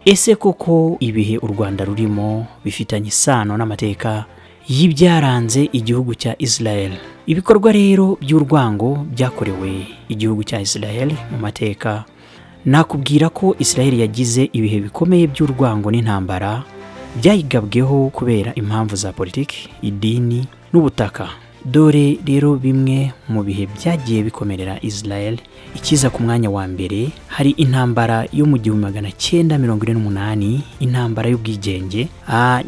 Ese koko ibihe u Rwanda rurimo bifitanye isano n'amateka y'ibyaranze igihugu cya Israel? Ibikorwa rero by'urwango byakorewe igihugu cya Israel mu mateka, nakubwira ko Israel yagize ibihe bikomeye by'urwango n'intambara byayigabweho kubera impamvu za politiki, idini n'ubutaka. Dore rero bimwe mu bihe byagiye bikomerera Israel. Ikiza ku mwanya wa mbere hari intambara yo mu 1948, intambara y'ubwigenge.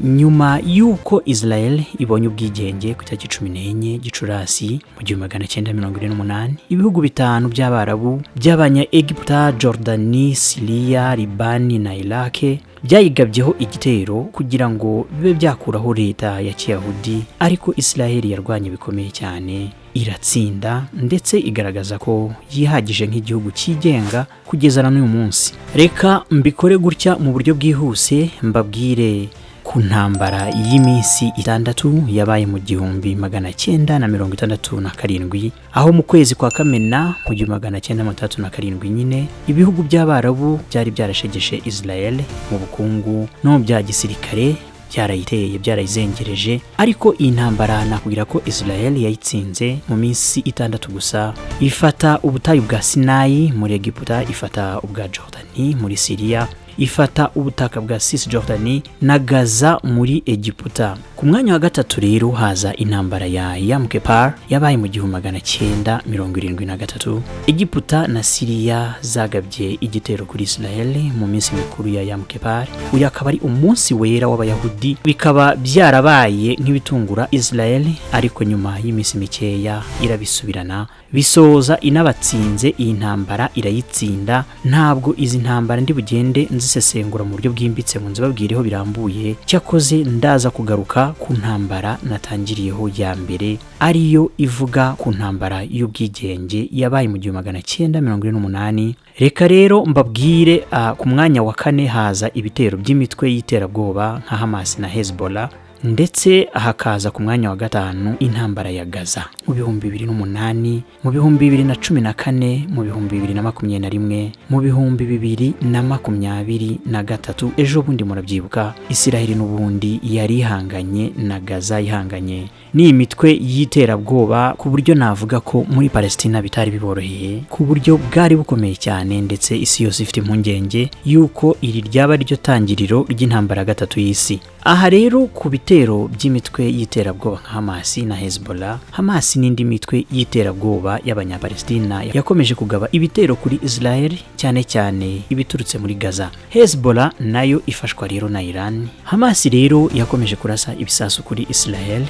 Nyuma y'uko Israel ibonye ubwigenge ku itariki 14 Gicurasi mu 1948, ibihugu bitanu by'Abarabu by'abanya Egiputa, Jordani, Siriya, Libani na Iraq byayigabyeho igitero kugira ngo bibe byakuraho leta ya Kiyahudi, ariko Israel yarwanye bikomeye cyane iratsinda, ndetse igaragaza ko yihagije nk'igihugu cyigenga kugeza na n'uyu munsi. Reka mbikore gutya mu buryo bwihuse, mbabwire ku ntambara y'iminsi 6 yabaye mu 1967, aho mu kwezi kwa Kamena mu 1967 nyine ibihugu by'Abarabu byari byarashegeshe Israel mu bukungu no mu bya gisirikare, byarayiteye, byarayizengereje. Ariko iyi ntambara nakubwira ko Israel yayitsinze mu minsi 6 gusa, ifata ubutayu bwa Sinayi muri Egiputa, ifata ubwa Jordani muri Siriya, ifata ubutaka bwa Cisjordani na Gaza muri Egiputa. Ku mwanya wa gatatu rero haza intambara ya Yom Kippur yabaye mu 1973. Egiputa na Siriya zagabye igitero kuri Israel mu minsi mikuru ya Yom Kippur. Uyu akaba ari umunsi wera w'Abayahudi, bikaba byarabaye nk'ibitungura Israel, ariko nyuma y'iminsi mikeya irabisubirana, bisoza inabatsinze. Iyi ntambara irayitsinda. Ntabwo izi ntambara ndi bugende nzisesengura mu buryo bwimbitse ngo nzibabwireho birambuye, cyakoze ndaza kugaruka ku ntambara natangiriyeho ya mbere, ariyo ivuga ku ntambara y'ubwigenge yabaye mu 1948. Reka rero mbabwire, ku mwanya wa kane haza ibitero by'imitwe y'iterabwoba nka Hamas na Hezbollah, ndetse hakaza ku mwanya wa gatanu intambara ya Gaza mu 2008, mu 2014, mu 2021, mu 2023. Ejo bundi murabyibuka, Israel n'ubundi yari ihanganye na Gaza, ihanganye n'iyi mitwe y'iterabwoba, ku buryo navuga ko muri Palestina bitari biboroheye ku buryo bwari bukomeye cyane, ndetse isi yose ifite impungenge y'uko iri ryaba ryo tangiriro ry'intambara gatatu y'isi. Aha rero ku bitero by'imitwe y'iterabwoba nka Hamas na Hezbollah, Hamas n'indi mitwe y'iterabwoba y'Abanyapalestina yakomeje kugaba ibitero kuri Israel, cyane cyane ibiturutse muri Gaza. Hezbollah nayo ifashwa rero na Iran. Hamas rero yakomeje kurasa ibisasu kuri Israel,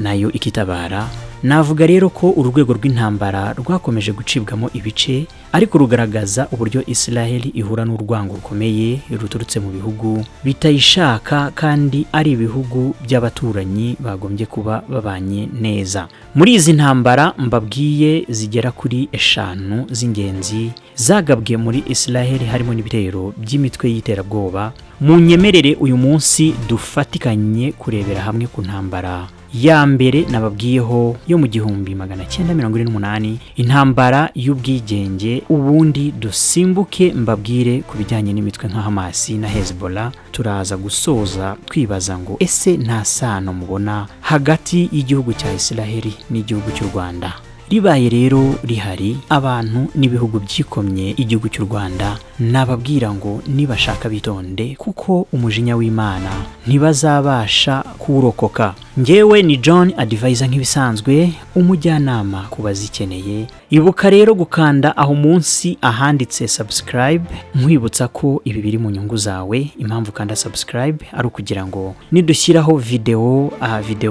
nayo ikitabara. Navuga rero ko urwego rw'intambara rwakomeje gucibwamo ibice, ariko rugaragaza uburyo Israel ihura n'urwango rukomeye ruturutse mu bihugu bitayishaka, kandi ari ibihugu by'abaturanyi bagombye kuba babanye neza. Muri izi ntambara mbabwiye zigera kuri 5 z'ingenzi zagabwe muri Israel, harimo n'ibitero by'imitwe y'iterabwoba, munyemerere uyu munsi dufatikanye kurebera hamwe ku ntambara ya mbere nababwiyeho yo mu 1948, intambara y'ubwigenge. Ubundi dusimbuke mbabwire ku bijyanye n'imitwe nka Hamas na Hezbollah. Turaza gusoza twibaza ngo ese nta sano mubona hagati y'igihugu cya Israel n'igihugu cy'u Rwanda? Ribaye rero rihari, abantu n'ibihugu byikomye igihugu cy'u Rwanda, nababwira ngo nibashaka bitonde, kuko umujinya w'Imana ntibazabasha kuwurokoka. Njyewe ni John Advisor nk'ibisanzwe, umujyanama ku bazikeneye. Ibuka rero gukanda aho munsi ahanditse subscribe, nkwibutsa ko ibi biri mu nyungu zawe. Impamvu ukanda subscribe ari ukugira ngo nidushyiraho video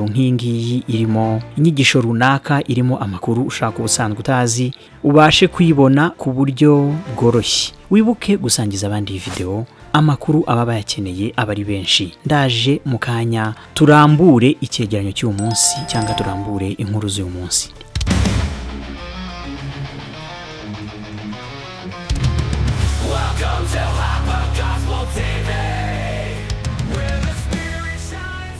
nk'iyi ngiyi irimo inyigisho runaka, irimo amakuru ushaka ubusanzwe utazi, ubashe kuyibona ku buryo bworoshye. Wibuke gusangiza abandi iyi video, amakuru aba bayakeneye aba ari benshi. Ndaje mu kanya turambure icyegeranyo cy'uyu munsi, cyangwa turambure inkuru z'uyu munsi. Welcome to Hyper Gospel TV, where the spirit shines.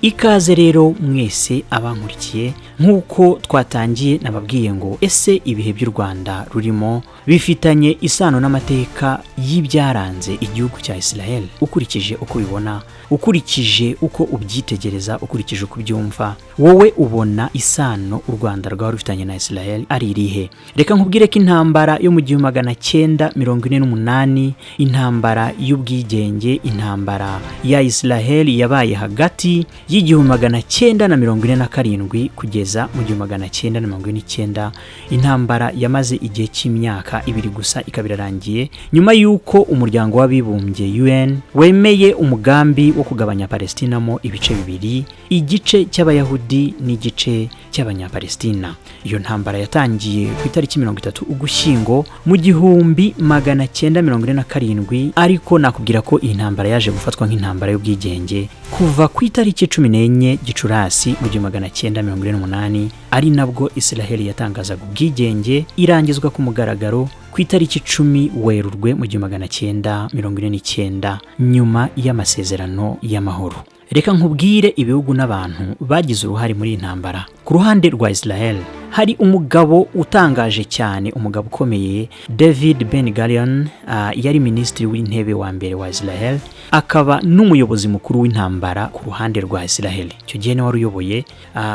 Ikaze rero mwese abankurikiye, nk'uko twatangiye nababwiye ngo ese ibihe by'u Rwanda rurimo bifitanye isano n'amateka y'ibyaranze igihugu cya Israel? Ukurikije uko ubibona, ukurikije uko ubyitegereza, ukurikije uko ubyumva, wowe ubona isano u Rwanda rwaba rufitanye na Israel ari irihe? Reka nkubwire ko intambara yo mu 1948, intambara y'ubwigenge, intambara ya Israel yabaye hagati y'1947 kugeza mu 1949, intambara yamaze igihe cy'imyaka 2 gusa ikaba irarangiye, nyuma y'uko umuryango w'abibumbye UN wemeye umugambi wo kugabanya Palestina mo ibice bibiri, igice cy'Abayahudi n'igice cy'Abanyapalestina. Iyo ntambara yatangiye ku itariki 30 Ugushyingo mu 1947, ariko nakubwira ko iyi ntambara yaje gufatwa nk'intambara y'ubwigenge kuva ku itariki 14 Gicurasi mu 1948, ari nabwo Israel yatangazaga ubwigenge, irangizwa ku mugaragaro ku itariki 10 Werurwe mu 1949 nyuma y'amasezerano y'amahoro. Reka nkubwire ibihugu n'abantu bagize uruhare muri iyi ntambara. Ku ruhande rwa Israel hari umugabo utangaje cyane, umugabo ukomeye, David Ben Gurion, yari minisitiri w'intebe wa mbere wa Israel, akaba n'umuyobozi mukuru w'intambara ku ruhande rwa Israel. Icyo gihe niwe wari uyoboye.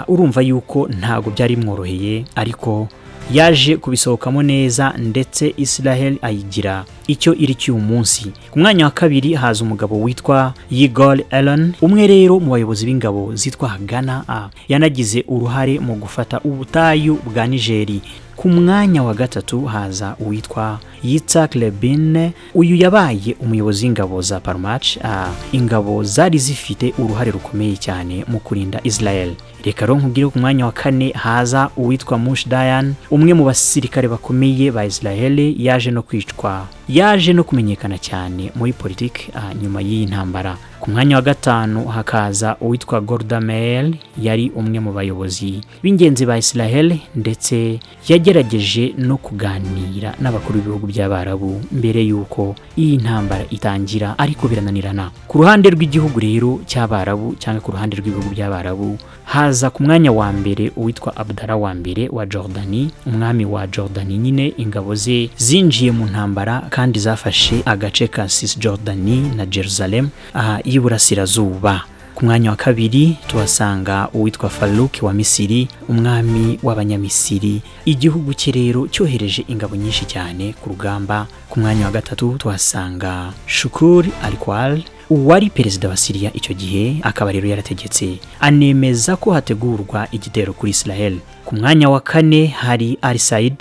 Urumva yuko ntago byari bimworoheye, ariko yaje kubisohokamo neza, ndetse Israel ayigira icyo iri cy'uyu munsi. Ku mwanya wa kabiri haza umugabo witwa Yigal Allon, umwe rero mu bayobozi b'ingabo zitwa Haganah, yanagize uruhare mu gufata ubutayu bwa Nigeri. Ku mwanya wa gatatu haza uwitwa Yitzhak Rabin, uyu yabaye umuyobozi w'ingabo za Palmach, ingabo zari zifite uruhare rukomeye cyane mu kurinda Israel. Reka rero nkubwire ku mwanya wa kane haza uwitwa Moshe Dayan, umwe mu basirikare bakomeye ba Israel, yaje no kwicwa, yaje no kumenyekana cyane muri politiki nyuma y'iyi ntambara. Ku mwanya wa gatanu hakaza uwitwa Golda Meir, yari umwe mu bayobozi b'ingenzi ba Israel, ndetse yagerageje no kuganira n'abakuru b'ibihugu by'Abarabu mbere y'uko iyi ntambara itangira, ariko birananirana. Ku ruhande rw'igihugu rero cy'Abarabu, cyangwa ku ruhande rw'ibihugu by'Abarabu, haza ku mwanya wa mbere uwitwa Abdallah wa mbere wa Jordani, umwami wa Jordani nyine. Ingabo ze zinjiye mu ntambara kandi zafashe agace ka Cisjordani na Jerusalem y'iburasirazuba. Ku mwanya wa kabiri tuhasanga uwitwa Farouk wa Misiri, umwami w'Abanyamisiri. Igihugu cye rero cyohereje ingabo nyinshi cyane ku rugamba. Ku mwanya wa gatatu tuhasanga Shukur al-Kwal, uwari perezida wa Syria icyo gihe, akaba rero yarategetse anemeza ko hategurwa igitero kuri Israel. Ku mwanya wa kane hari Ali Said,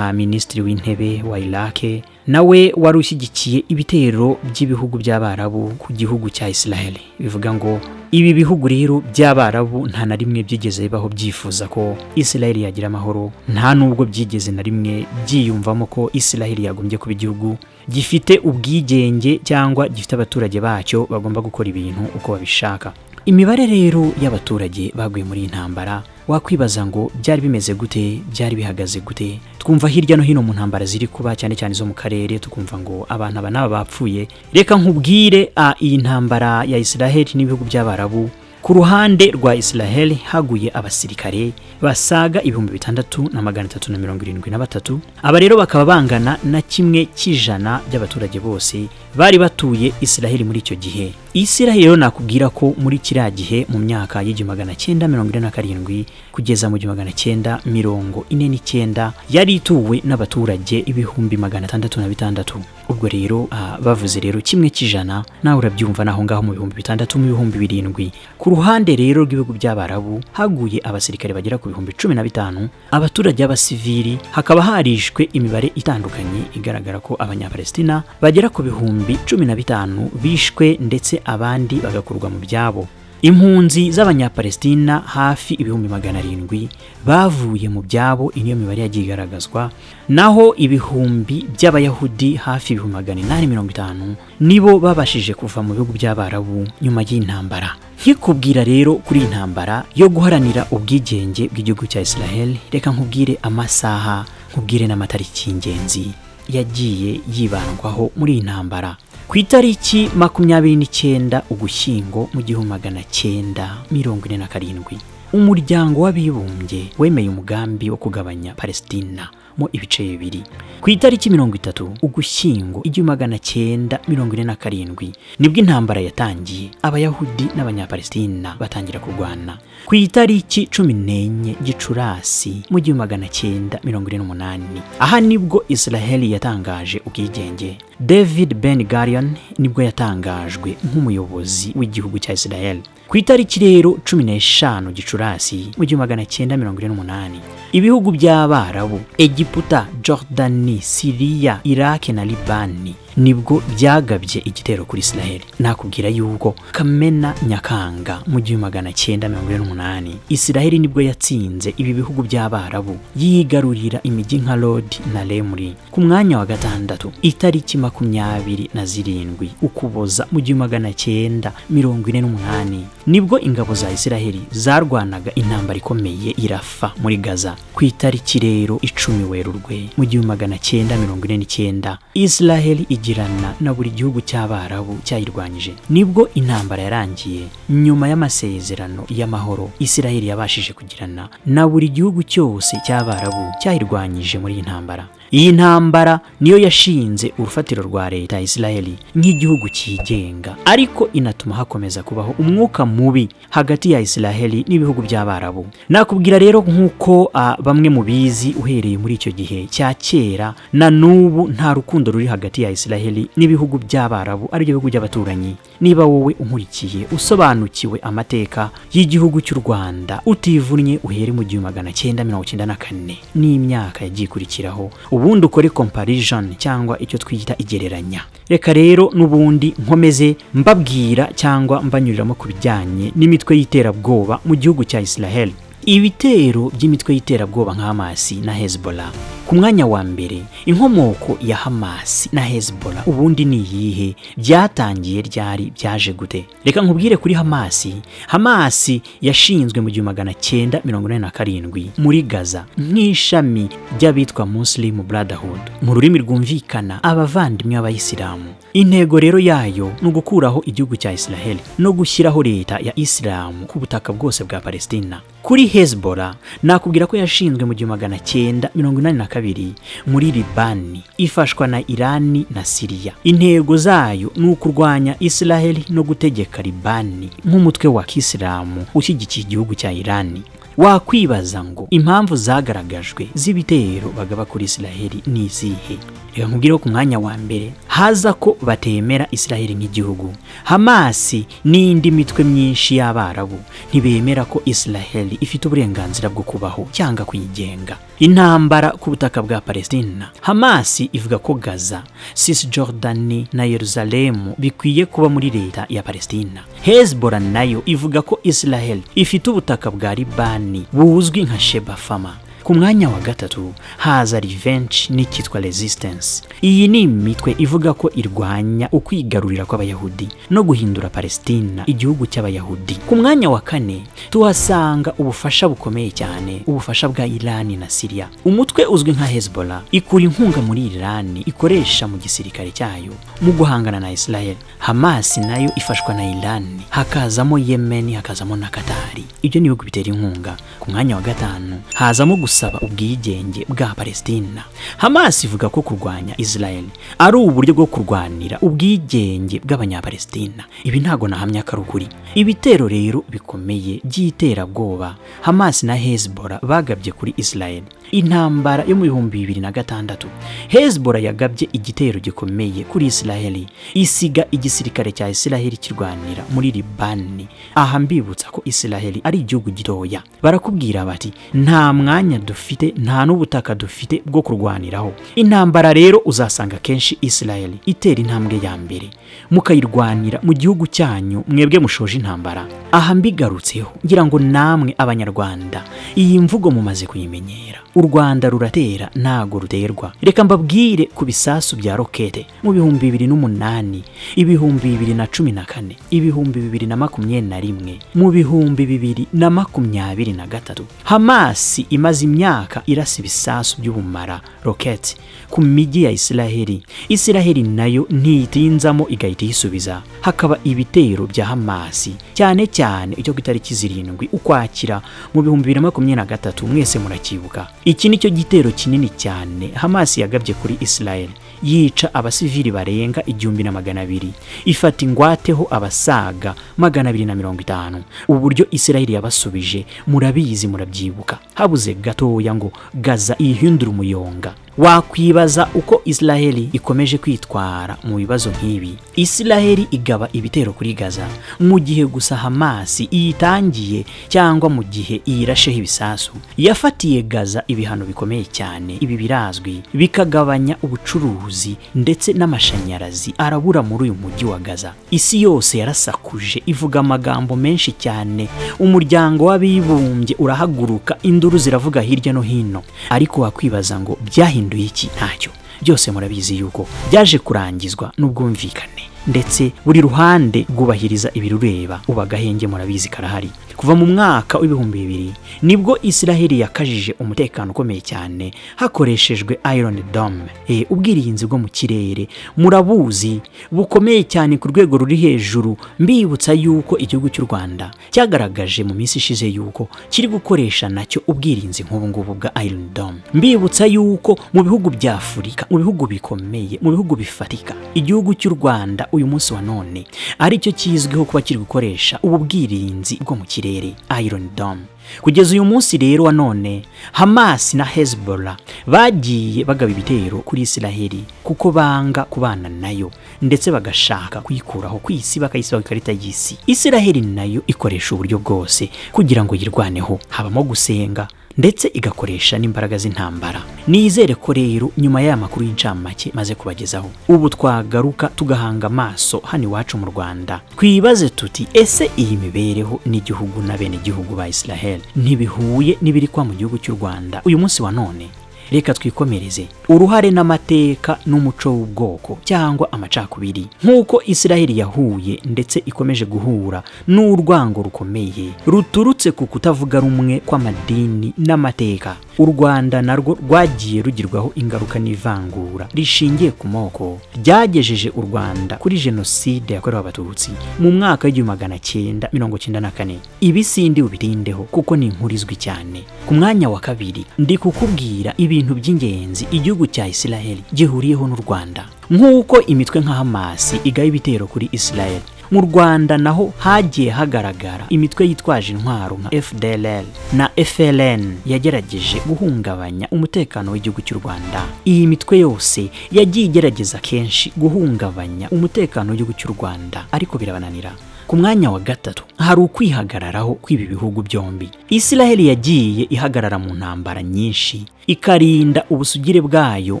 minisitiri w'intebe wa Iraq, nawe wari ushyigikiye ibitero by'ibihugu by'Abarabu ku gihugu cya Israel. Bivuga ngo ibi bihugu rero by'Abarabu nta na rimwe byigeze bibaho byifuza ko Israel yagira amahoro, nta nubwo byigeze na rimwe byiyumvamo ko Israel yagombye kuba igihugu gifite ubwigenge cyangwa gifite abaturage bacyo bagomba gukora ibintu uko babishaka. Imibare rero y'abaturage baguye muri iyi ntambara, wakwibaza ngo byari bimeze gute, byari bihagaze gute? Twumva hirya no hino mu ntambara ziri kuba, cyane cyane zo mu karere, tukumva ngo abantu aba n'aba bapfuye. Reka nkubwire, iyi ntambara ya Israel n'ibihugu by'Abarabu, ku ruhande rwa Israel haguye abasirikare basaga 6373. Aba rero bakaba bangana na 1% by'abaturage bose bari batuye Israel muri icyo gihe. Israel rero nakubwira ko muri kiriya gihe, mu myaka y'1947 kugeza mu 1949, yari ituwe n'abaturage 606,000. Ubwo rero bavuze rero 1%, nawe urabyumva naho ngaho mu 6,000, mu 7,000. Ku ruhande rero rw'ibihugu by'Abarabu haguye abasirikare bagera ku 15,000, abaturage b'abasivili hakaba harishwe imibare itandukanye igaragara ko Abanyapalestina bagera ku 15,000 bishwe, ndetse abandi bagakurwa mu byabo. Impunzi z'Abanyapalestina hafi 700,000 bavuye mu byabo, iyo mibare yagiye igaragazwa. Naho ibihumbi by'Abayahudi hafi 850,000 nibo babashije kuva mu bihugu by'Abarabu nyuma y'intambara. Nkikubwira rero kuri iyi ntambara yo guharanira ubwigenge bw'igihugu cya Israel, reka nkubwire amasaha, nkubwire n'amatariki y'ingenzi yagiye yibandwaho muri iyi ntambara. Ku itariki 29 Ugushyingo mu 1947, Umuryango w'Abibumbye wemeye umugambi wo kugabanya Palestina mo ibice bibiri. Ku itariki 30 Ugushyingo 1947 nibwo intambara yatangiye, Abayahudi n'Abanyapalestina batangira kurwana. Ku itariki 14 Gicurasi mu 1948, aha nibwo Israel yatangaje ubwigenge. David Ben Gurion nibwo yatangajwe nk'umuyobozi w'igihugu cya Israel. Ku itariki rero 15 Gicurasi mu 1948, ibihugu by'Abarabu, Egiputa, Jordani, Siriya, Iraq na Libani nibwo byagabye igitero kuri Israel. Nakubwira yuko Kamena Nyakanga mu 1948 Israel nibwo yatsinze ibi bihugu by'Abarabu, yigarurira imijyi nka Lod na Lemri. Ku mwanya wa gatandatu, itariki 27 Ukuboza mu 1948 nibwo ingabo za Israel zarwanaga intambara ikomeye irafa muri Gaza. Ku itariki rero 10 Werurwe mu 1949 Israel igirana na buri gihugu cy'Abarabu cyayirwanyije. Nibwo intambara yarangiye nyuma y'amasezerano y'amahoro Israel yabashije kugirana na buri gihugu cyose cy'Abarabu cyayirwanyije muri iyi ntambara. Iyi ntambara niyo yashinze urufatiro rwa leta ya Israel nk'igihugu cyigenga, ariko inatuma hakomeza kubaho umwuka mubi hagati ya Israel n'ibihugu by'Abarabu. Nakubwira rero nk'uko bamwe mu bizi, uhereye muri icyo gihe cya kera na n'ubu nta rukundo ruri hagati ya Israel n'ibihugu by'Abarabu, aribyo bihugu by'abaturanyi. Niba wowe unkurikiye usobanukiwe amateka y'igihugu cy'u Rwanda, utivunnye uhere mu 1994 n'imyaka yagiye ikurikiraho, ubundi ukore comparison cyangwa icyo twita igereranya. Reka rero n'ubundi nkomeze mbabwira cyangwa mbanyuriramo ku bijyanye n'imitwe y'iterabwoba mu gihugu cya Israel. Ibitero by'imitwe y'iterabwoba nka Hamas na Hezbollah. Ku mwanya wa mbere, inkomoko ya Hamas na Hezbollah ubundi ni iyihe? Byatangiye ryari? Byaje gute? Reka nkubwire kuri Hamas. Hamas yashinzwe mu 1987 muri Gaza nk'ishami ry'abitwa Muslim Brotherhood, mu rurimi rwumvikana abavandimwe b'Abayisilamu. Intego rero yayo ni ugukuraho igihugu cya Israel no gushyiraho leta ya Isilamu ku butaka bwose bwa Palestina. Kuri Hezbollah nakubwira ko yashinzwe mu 1982 muri Libani, ifashwa na Irani na Siriya. Intego zayo ni ukurwanya Israel no gutegeka Libani nk'umutwe wa Kisilamu ushyigikiye igihugu cya Irani. Wakwibaza ngo impamvu zagaragajwe z'ibitero bagaba kuri Israel ni izihe? Reka nkubwire ko ku mwanya wa mbere haza ko batemera Israel nk'igihugu. Hamas n'indi mitwe myinshi y'Abarabu ntibemera ko Israel ifite uburenganzira bwo kubaho cyangwa kuyigenga. Intambara ku butaka bwa Palestina. Hamas ivuga ko Gaza, Cisjordani na Yerusalemu bikwiye kuba muri leta ya Palestina. Hezbollah nayo ivuga ko Israel ifite ubutaka bwa Libani buzwi nka Sheba Fama. Ku mwanya wa gatatu haza Revenge n'icyitwa Resistance. Iyi ni imitwe ivuga ko irwanya ukwigarurira kw'Abayahudi no guhindura Palestina igihugu cy'Abayahudi. Ku mwanya wa kane tuhasanga ubufasha bukomeye cyane, ubufasha bwa Irani na Syria. Umutwe uzwi nka Hezbollah ikura inkunga muri Irani ikoresha mu gisirikare cyayo mu guhangana na Israel. Hamas nayo ifashwa na Irani, hakazamo Yemen, hakazamo na Katari. Ibyo ni ibihugu bitera inkunga. Ku mwanya wa gatanu hazamo gusaba ubwigenge bwa Palestina. Hamas ivuga ko kurwanya Israel ari uburyo bwo kurwanira ubwigenge bw'Abanyapalestina. Ibi ntago nahamya ko ari ukuri. Ibitero rero bikomeye by'iterabwoba Hamas na Hezbollah bagabye kuri Israel. Intambara yo mu 2006, Hezbollah yagabye igitero gikomeye kuri Israel, isiga igisirikare cya Israel kirwanira muri Libani. Aha mbibutsa ko Israel ari igihugu gitoya. Barakubwira bati nta mwanya dufite, nta n'ubutaka dufite bwo kurwaniraho. Intambara rero uzasanga kenshi Israel itera intambwe ya mbere, mukayirwanira mu gihugu cyanyu mwebwe mushoje intambara. Aha mbigarutseho ngira ngo namwe Abanyarwanda iyi mvugo mumaze kuyimenyera. U Rwanda ruratera, ntago ruterwa. Reka mbabwire ku bisasu bya rokete mu 2008, 2014, 2021, mu 2023. Hamasi imaze imyaka irasa ibisasu by'ubumara, rokete, ku mijyi ya Israheli. Israheli nayo ntiyitinzamo, igahita iyisubiza. Hakaba ibitero bya Hamasi, cyane cyane icyo ku itariki 7 Ukwakira mu 2023, mwese murakibuka. Iki nicyo gitero kinini cyane Hamasi yagabye kuri Israel, yica abasivili barenga 1200, ifata ingwateho abasaga 250. Uburyo Israel yabasubije murabizi, murabyibuka. Habuze gatoya ngo Gaza ihindure umuyonga. Wakwibaza uko Israel ikomeje kwitwara mu bibazo nk'ibi. Israel igaba ibitero kuri Gaza mu gihe gusa Hamas iyitangiye cyangwa mu gihe iyirasheho ibisasu. Yafatiye Gaza ibihano bikomeye cyane, ibi birazwi, bikagabanya ubucuruzi ndetse n'amashanyarazi arabura muri uyu mujyi wa Gaza. Isi yose yarasakuje, ivuga amagambo menshi cyane, umuryango w'abibumbye urahaguruka, induru ziravuga hirya no hino. Ariko wakwibaza ngo byahinduye iki? Ntacyo. Byose murabizi yuko byaje kurangizwa n'ubwumvikane, ndetse buri ruhande rwubahiriza ibirureba. Uba gahenge murabizi karahari. Kuva mu mwaka w'2000 nibwo Israel yakajije umutekano ukomeye cyane hakoreshejwe Iron Dome, ubwirinzi bwo mu kirere murabuzi bukomeye cyane ku rwego ruri hejuru. Mbibutsa yuko igihugu cy'u Rwanda cyagaragaje mu minsi ishize yuko kiri gukoresha nacyo ubwirinzi nk'ubu ngubu bwa Iron Dome. Mbibutsa yuko mu bihugu bya Afurika, mu bihugu bikomeye, mu bihugu bifatika, igihugu cy'u Rwanda uyu munsi wa none aricyo kizwiho kuba kiri gukoresha ubu bwirinzi bwo mu kirere, Iron Dome. Kugeza uyu munsi rero wa none, Hamas na Hezbollah bagiye bagaba ibitero kuri Israel kuko banga kubana nayo, ndetse bagashaka kuyikuraho ku isi, bakayisiba ku ikarita y'isi. Israel nayo ikoresha uburyo bwose kugira ngo yirwaneho, habamo gusenga ndetse igakoresha n'imbaraga z'intambara. Nizere ko rero nyuma y'aya makuru y'incamake maze kubagezaho, ubu twagaruka tugahanga amaso hano iwacu mu Rwanda, twibaze tuti: ese iyi mibereho n'igihugu n'abenegihugu ba Israel ntibihuye n'ibiri kwa mu gihugu cy'u Rwanda uyu munsi wa none? Reka twikomereze uruhare n'amateka n'umuco w'ubwoko cyangwa amacakubiri. Nk'uko Israel yahuye ndetse ikomeje guhura n'urwango rukomeye ruturutse ku kutavuga rumwe kw'amadini n'amateka, u Rwanda narwo rwagiye rugirwaho ingaruka n'ivangura rishingiye ku moko ryagejeje u Rwanda kuri jenoside yakorewe Abatutsi mu mwaka w'1994. Ibi sindi ubitindeho kuko ni inkuru izwi cyane. Ku mwanya wa kabiri ndi kukubwira ibintu by'ingenzi igihugu cya Israel gihuriyeho n'u Rwanda. Nk'uko imitwe nka Hamas igaba ibitero kuri Israel, mu Rwanda naho hagiye hagaragara imitwe yitwaje intwaro nka FDLR na FLN yagerageje guhungabanya umutekano w'igihugu cy'u Rwanda. Iyi mitwe yose yagiye igerageza kenshi guhungabanya umutekano w'igihugu cy'u Rwanda, ariko birabananira. Ku mwanya wa gatatu hari ukwihagararaho kw'ibi bihugu byombi. Israel yagiye ihagarara mu ntambara nyinshi, ikarinda ubusugire bwayo.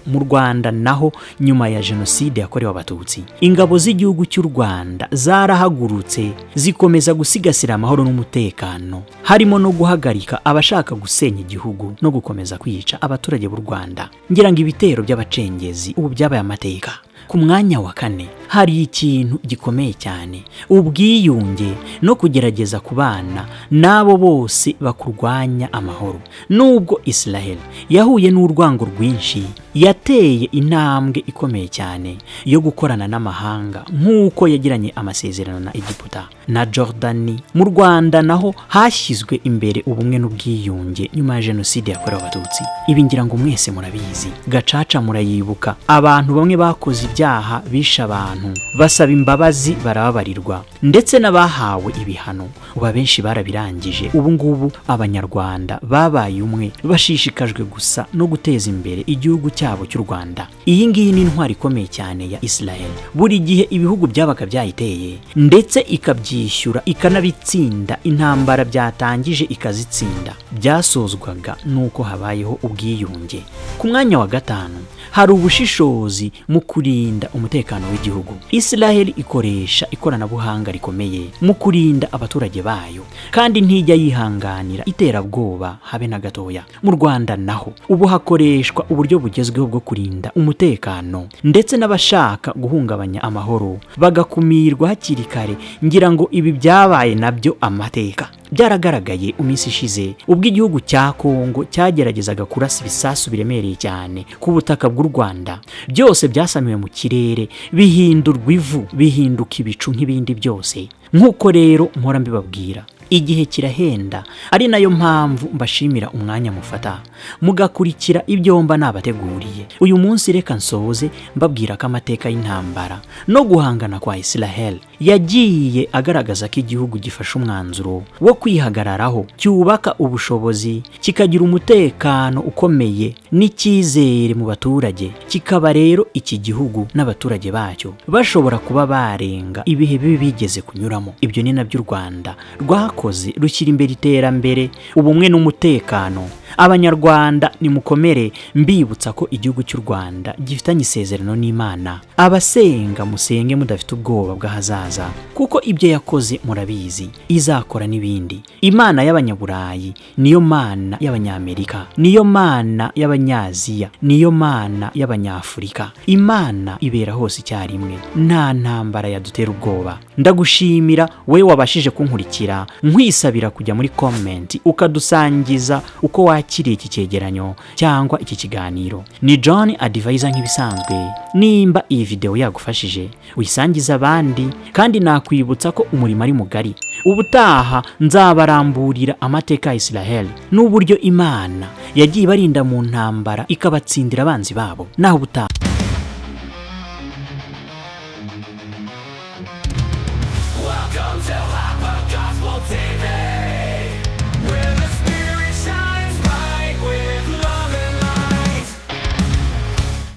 Mu Rwanda naho nyuma ya jenoside yakorewe Abatutsi, ingabo z'igihugu cy'u Rwanda zarahagurutse zikomeza gusigasira amahoro n'umutekano, harimo no guhagarika abashaka gusenya igihugu no gukomeza kwica abaturage b'u Rwanda. Ngira ngo ibitero by'abacengezi ubu byabaye amateka. Ku mwanya wa kane hari ikintu gikomeye cyane, ubwiyunge no kugerageza kubana n'abo bose bakurwanya amahoro. Nubwo Israel yahuye n'urwango rwinshi, yateye intambwe ikomeye cyane yo gukorana n'amahanga nk'uko yagiranye amasezerano na Egiputa na Jordani. Mu Rwanda naho hashyizwe imbere ubumwe n'ubwiyunge nyuma ya jenoside yakorewe Abatutsi. Ibi ngira ngo mwese murabizi, Gacaca murayibuka. Abantu bamwe bakoze ibyaha, bishe abantu, basaba imbabazi barababarirwa, ndetse n'abahawe ibihano ubu abenshi barabirangije. Ubu ngubu Abanyarwanda babaye umwe, bashishikajwe gusa no guteza imbere igihugu cyabo cy'u Rwanda. Iyi ngiyi ni intwari ikomeye cyane ya Israel. Buri gihe ibihugu byabaga byayiteye ndetse ikabyishyura, ikanabitsinda, intambara byatangije ikazitsinda, byasozwaga nuko habayeho ubwiyunge. Ku mwanya wa gatanu hari Hari ubushishozi mu kurinda umutekano w'igihugu. Israel ikoresha ikoranabuhanga rikomeye mu kurinda abaturage bayo, kandi ntijya yihanganira iterabwoba habe na gatoya. Mu Rwanda naho ubu hakoreshwa uburyo bugezweho bwo kurinda umutekano, ndetse n'abashaka guhungabanya amahoro bagakumirwa hakiri kare. Ngira ngo ibi byabaye nabyo amateka, byaragaragaye iminsi ishize ubwo igihugu cya Kongo cyageragezaga kurasa ibisasu biremereye cyane ku butaka bw'u Rwanda. Byose byasamiwe mu kirere, bihindurwa ivu, bihinduka ibicu nk'ibindi byose. Nk'uko rero mpora mbibabwira, igihe kirahenda, ari nayo mpamvu mbashimira umwanya mufata mugakurikira ibyo mba nabateguriye. Uyu munsi reka nsoze mbabwira ko amateka y'intambara no guhangana kwa Israel yagiye agaragaza ko igihugu gifashe umwanzuro wo kwihagararaho, cyubaka ubushobozi, kikagira umutekano ukomeye n'icyizere mu baturage, kikaba rero iki gihugu n'abaturage bacyo bashobora kuba barenga ibihe bibi bigeze kunyuramo. Ibyo ni nabyo u Rwanda rwakoze, rushyira imbere iterambere, ubumwe n'umutekano. Abanyarwanda nimukomere, mbibutsa ko igihugu cy'u Rwanda gifitanye isezerano n'Imana. Abasenga musenge mudafite ubwoba bw'ahazaza, kuko ibyo yakoze murabizi, izakora n'ibindi. Imana y'Abanyaburayi niyo mana y'Abanyamerika, niyo mana y'Abanyaziya, niyo mana y'Abanyafurika. Imana ibera hose icyarimwe, nta ntambara yadutera ubwoba. Ndagushimira we wabashije kunkurikira, nkwisabira kujya muri comment ukadusangiza uko wakiriye iki cyegeranyo cyangwa iki kiganiro. Ni John Advisor nk'ibisanzwe. Nimba iyi video yagufashije, uyisangize abandi, kandi nakwibutsa ko umurimo ari mugari. Ubutaha nzabaramburira amateka ya Israel n'uburyo Imana yagiye ibarinda mu ntambara, ikabatsindira abanzi babo. Naho ubutaha.